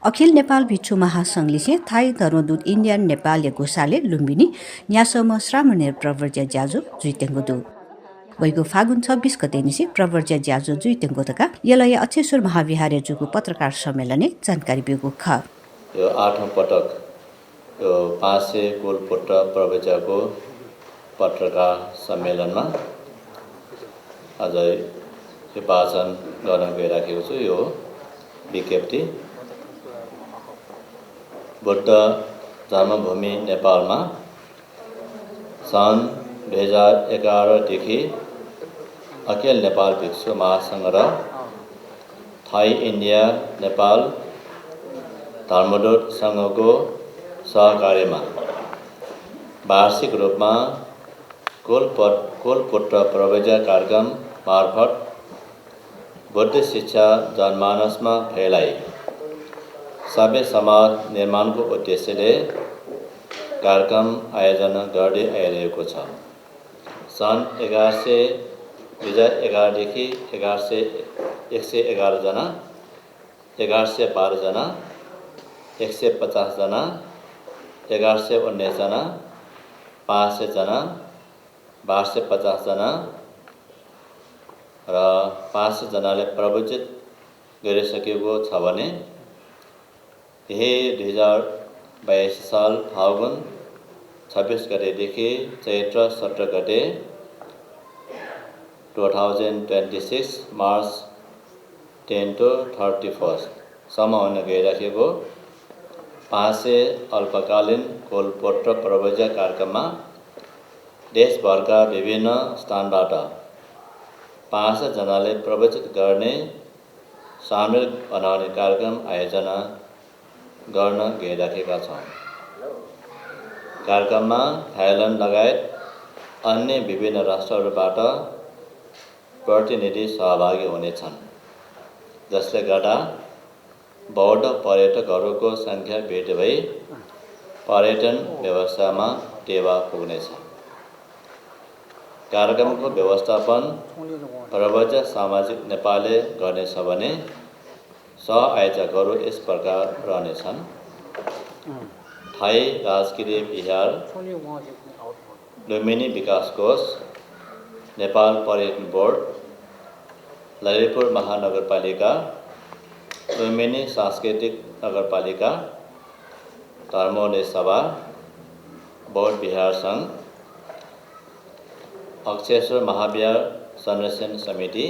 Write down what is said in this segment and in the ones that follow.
अखिल नेपाल भिक्षु महासंघले चाहिँ Thai धर्मदूत Indian Nepal गोसाले Lumbini न्यासम श्रामणेर प्रवर्ज्य ज्याजो जुइतेङ्गो दु वैगो फागुन 26 गते निसी प्रवर्ज्य ज्याजो जुइतेङ्गो तका यलय अक्षेश्वर महाविहार जुगु पत्रकार सम्मेलनले जानकारी बिगु ख यो 8औं पटक यो 500 कोलपोत्र प्रवर्ज्यको पत्रकार सम्मेलनमा आज यो वाचन गर्न गइराखेको छु। यो विज्ञप्ति बुद्ध जन्मभूमि नेपालमा सन् 2011 देखि अखिल नेपाल भिक्षु महासंघ र थाई इन्डिया नेपाल धर्मदूत संघको सहकार्यमा वार्षिक रूपमा कोलपुत्र प्रवर्ज्य कार्यक्रम मार्फत बुद्ध शिक्षा जनमानसमा फैलाई सभ्य समाज निर्माणको उद्देश्यले कार्यक्रम आयोजना गर्दै आइरहेको छ। सन् 2011 देखि 111 जना, 1112 जना, 150 जना, 1119 जना, 500 जना, 1250 जना र 500 जनाले प्रवचित गरिसकेको छ भने यही 2022 साल फागुन 26 गतेदेखि चैत्र 17 गते 2026 मार्च 10 to 31 सम्म हुन गइरहेको 500 अल्पकालीन कोलपोत्र प्रवर्ज्य कार्यक्रममा देशभरका विभिन्न स्थानबाट 500 जनाले प्रवचित गर्ने सामेल बनाउने कार्यक्रम आयोजना गर्न गइरहेका छौँ। कार्यक्रममा थाइल्यान्ड लगायत अन्य विभिन्न राष्ट्रहरूबाट प्रतिनिधि सहभागी हुनेछन्, जसले गर्दा बौद्ध पर्यटकहरूको सङ्ख्या वृद्धि भई पर्यटन व्यवस्थामा टेवा पुग्नेछ। कार्यक्रमको व्यवस्थापन प्रवर्ज्य सामाजिक नेपालले गर्नेछ भने सह-आयोजकहरू यस प्रकार रहनेछन्: थाई राजकीय विहार, लुम्बिनी विकास कोष, नेपाल पर्यटन बोर्ड, ललितपुर महानगरपालिका, लुम्बिनी सांस्कृतिक नगरपालिका, धर्मोदय सभा, बौद्ध विहार संघ, अक्षेश्वर महाविहार संरक्षण समिति,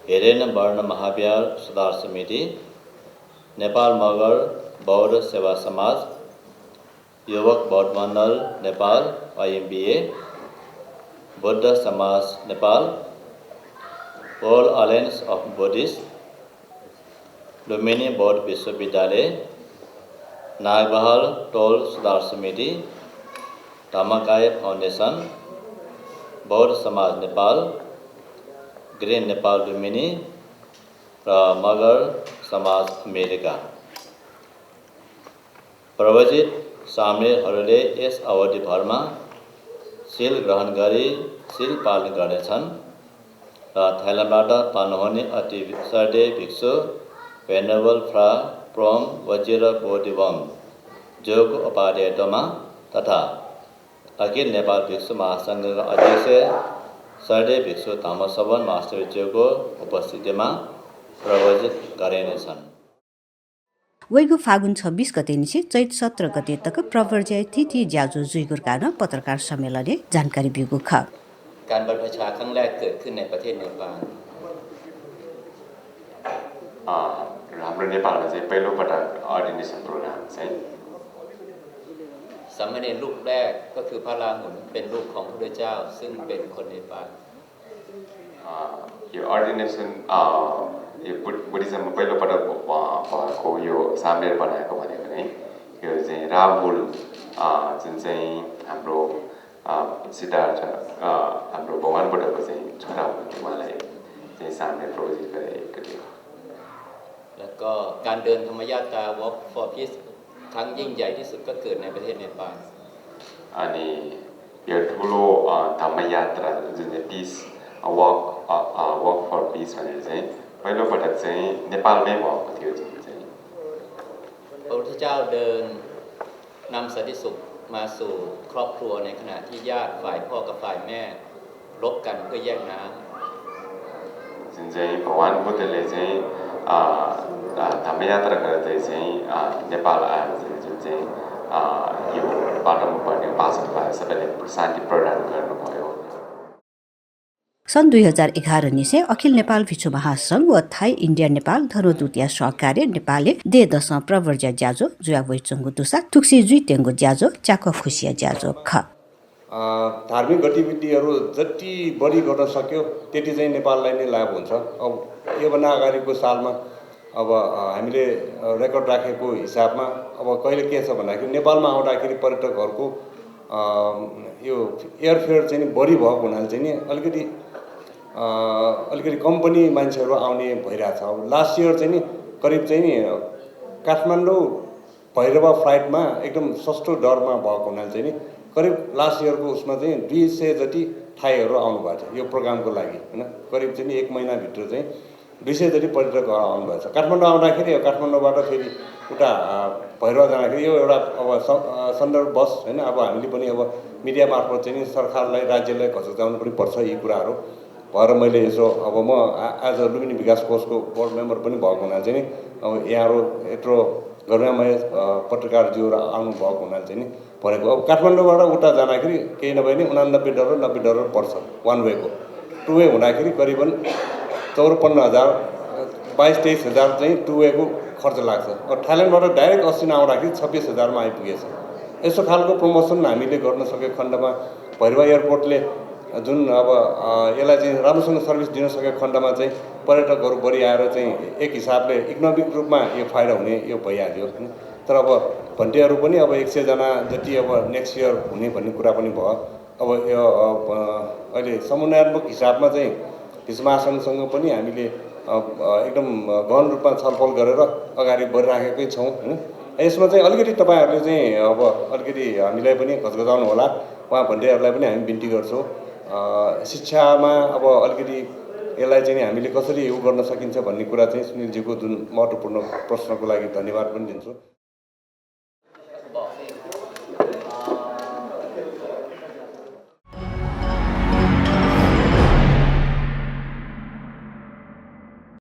हिरेन वर्ण महाविहार सुधार समिति, नेपाल मगर बौद्ध सेवा समाज, युवक बौद्ध मण्डल नेपाल (IMBA), बुद्ध समाज Nepal, world alliance of Buddhist, Lumbini बौद्ध विश्वविद्यालय, नागबहाल टोल सुधार समिति, धम्मकाय फाउन्डेसन, बौद्ध समाज नेपाल, ग्रीन नेपाल लुम्बिनी र मगर समाज अमेरिका। प्रवचित सामेलहरूले यस अवधिभरमा शील ग्रहण गरी शील पालन गर्नेछन् र थाइल्यान्डबाट पाल्नुहुने अति श्रद्धेय भिक्षु भेनेरेबल फ्रा प्रोम वजिर बोधिवङ जोको उपाध्यायत्वमा तथा अखिल नेपाल भिक्षु महासङ्घका अध्यक्ष श्रद्धेय भिक्षु धम्मश्रवण मास्टरज्यूको उपस्थितिमा प्रवचित गरिनेछन्। वैगु फागुन 26 गते निसी चैत 17 गते तक प्रवर्ज्य तिथि ज्याजो जुइगुर कारण पत्रकार सम्मेलनले जानकारी बिगु ख การบรรพชาครั้งแรกเกิดขึ้นในประเทศเนปาล हाम्रो नेपालमा चाहिँ पहिलो पटक अर्डिनेसन प्रोग्राम चाहिँ สามเณรรูปแรกก็คือพระราหุลเป็นลูกของพระพุทธเจ้าซึ่งเป็นคนเนปาล यो अर्डिनेसन यो बुद्धिज्ममा पहिलो पटक भएको यो सामेल बनाएको भनेको नै यो चाहिँ राहुल जुन चाहिँ हाम्रो सिद्धार्थ हाम्रो भगवान बुद्धको चाहिँ छोरा हुनुहुन्थ्यो, उहाँलाई चाहिँ सामेल प्रवचित गरेको थियो। แล้วก็การเดินธรรมยาตรา Walk for Peace ครั้งยิ่งใหญ่ที่สุดก็เกิดในประเทศเนปาล अनि यो ठुलो धम्मयात्रा जुन चाहिँ पिस वक फर पिस भनेर चाहिँ पहिलो पटक चाहिँ नेपालमै भएको थियो जुन चाहिँ พระพุทธเจ้าเดินนำสันติสุขมาสู่ครอบครัวในขณะที่ญาติฝ่ายพ่อกับฝ่ายแม่รบกันเพื่อแย่งน้ำ चाहिँ भगवान बुद्धले चाहिँ धम्म यात्रा गर्दै चाहिँ नेपाल आएर जुन चाहिँ यो बाटोमा पर्ने भाषालाई सबैले शान्ति प्रदान गर्नुभयो। सन् 2011 निसे अखिल नेपाल भिक्षु महासंघ व थाई इन्डिया नेपाल धर्मदूतीय सहकार्य नेपालले दे दश प्रवर्ज्य ज्याजो जुया वैचंगु दुसा तुक्सी जुइतेंगु ज्याजो चाको फुसिया ज्याजो ख धार्मिक गतिविधिहरू जति बढी गर्न सक्यो त्यति चाहिँ नेपाललाई नै लाभ हुन्छ। अब योभन्दा अगाडिको सालमा अब हामीले रेकर्ड राखेको हिसाबमा अब कहिले के छ भन्दाखेरि नेपालमा आउँदाखेरि पर्यटकहरूको यो एयरफेयर चाहिँ बढी भएको हुनाले चाहिँ नि अलिकति कम पनि मान्छेहरू आउने भइरहेछ। अब लास्ट इयर चाहिँ नि करिब चाहिँ नि काठमाडौँ भैरवा फ्लाइटमा एकदम सस्तो दरमा भएको हुनाले चाहिँ नि करिब लास्ट इयरको उसमा चाहिँ 200 जति थाईहरू आउनुभएको छ यो प्रोग्रामको लागि हैन। करिब चाहिँ 1 महिनाभित्र चाहिँ 200 जति पर्यटकहरू आउनुभएको छ। काठमाडौँ आउँदाखेरि काठमाडौँबाट फेरि उता भैरवा जाँदाखेरि यो एउटा अब सन्दर्भ बस हैन। अब हामीले पनि अब मिडिया मार्फत चाहिँ सरकारलाई राज्यलाई घचघचाउनु पनि पर्छ यी कुराहरू भएर मैले यसो अब म आज लुम्बिनी विकास कोषको बोर्ड मेम्बर पनि भएको हुनाले चाहिँ अब यहाँहरू यत्रो गरुडामय पत्रकारज्यूहरू आउनु भएको हुनाले चाहिँ नि भनेको अब काठमाडौँबाट उता जाँदाखेरि केही नभए नि $89 $90 पर्छ वान वेको। टु वे हुँदाखेरि करिबन 54,000 22-23,000 चाहिँ टु वेको खर्च लाग्छ। अब थाइल्यान्डबाट डाइरेक्ट अस्ति आउँदाखेरि 26,000 मा आइपुगेछ। यस्तो खालको प्रमोसन हामीले गर्न सकेको खण्डमा भैरवा एयरपोर्टले जुन अब यसलाई चाहिँ राम्रोसँग सर्भिस दिन सकेको खण्डमा चाहिँ पर्यटकहरू बढी आएर चाहिँ एक हिसाबले इकोनोमिक रूपमा यो फाइदा हुने यो भइहाल्यो हैन। तर अब भन्टेहरू पनि अब 100 जना जति अब नेक्स्ट इयर हुने भन्ने कुरा पनि भयो। अब यो अहिले समन्वयात्मक हिसाबमा चाहिँ भिक्षु महासंघसँग पनि हामीले एकदम गहन रूपमा छलफल गरेर अगाडि बढिराखेकै छौँ हैन। यसमा चाहिँ अलिकति तपाईहरुले चाहिँ अब अलिकति हामीलाई पनि घचघचाउनु होला। उहाँ भन्टेहरूलाई पनि हामी बिन्ती गर्छौँ शिक्षामा अब अलिकति यसलाई चाहिँ हामीले कसरी यो गर्न सकिन्छ भन्ने कुरा चाहिँ सुनिलजीको जुन महत्त्वपूर्ण प्रश्नको लागि धन्यवाद पनि दिन्छु।